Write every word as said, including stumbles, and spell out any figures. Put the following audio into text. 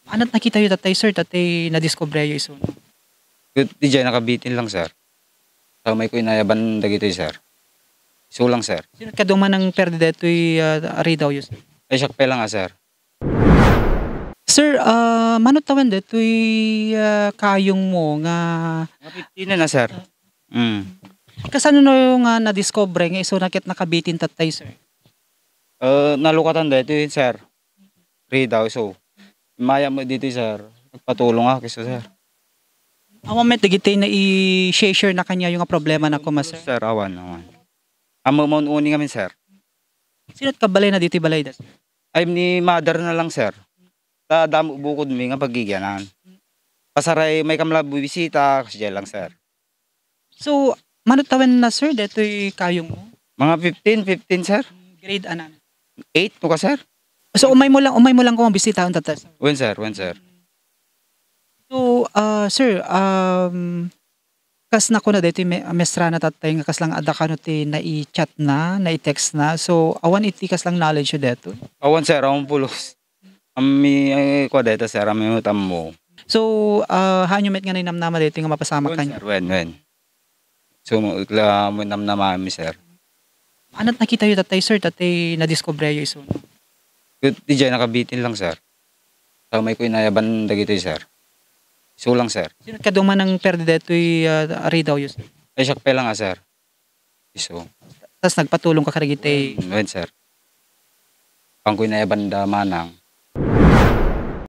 Anat nakitayo tattay, sir, tattay nadiskubre yo isu? Ket diay nakabitin lang, sir. Ta umayko inayaban dagitoy, sir. Isu lang, sir. Sino kadua man ang perde detoy, ah, ridaw yo, sir? Ay, siak pay lang, ah, sir. Sir, ah, mano tawen detoy, ah, kayong mo nga Mga fifteen na, sir. Mm. Kasano no nga nadiskubre nga isu na ket nakabitin tattay, sir? Eh, nalukatan detoy, sir. Ridaw, so, maya mo dito, sir. Nagpatulong ako, sir. Awan met dagiti na i-share na kaniayo nga problema na kuma, sir? Sir, awan, awan. Amo mo uni ngamin, sir. Sino ka balay na dito balay das? Ay, ni mother na lang, sir. Ta damo bukod mi nga pagigianan. Pasaray may kamla bisita, kasi lang, sir. So, mano tawen na, sir, detoy kayong mo? Mga fifteen, fifteen, sir. Grade anan? Eight no ka, sir. So, umay mo lang, umay mo lang kung bisitaon tatas. Wen, sir, wen, sir. So, ah, sir, um, kas na kuna detoy me-, mestra na tattay nga kas lang adda kano ti nai-chat na, nai-text na. So, awan iti kas lang knowledge yo deto? Awan, sir, awan pulos. Ammi, eh, kwa deta, sir, ammi mo tammo. So, ah, hanyo met nga nainamnama dito nga mapasamak Wen, kanyo? Sir, wen, wen. So, mo, ikla mo namnama mi, sir. Anat nakita yo tattay, sir, tattay nadiskubre yo isu? Ket diay nakabitin lang, sir. Ta umayko inayaban dagitoy, sir. Isu lang, sir. Sino kadua man ang perde detoy, ah, ridaw yo, sir? Ay, siak pay lang, ah, sir. Isu. Tas nagpatulong ka kadagiti Wen, wen, sir. Pangko inayaban da manang.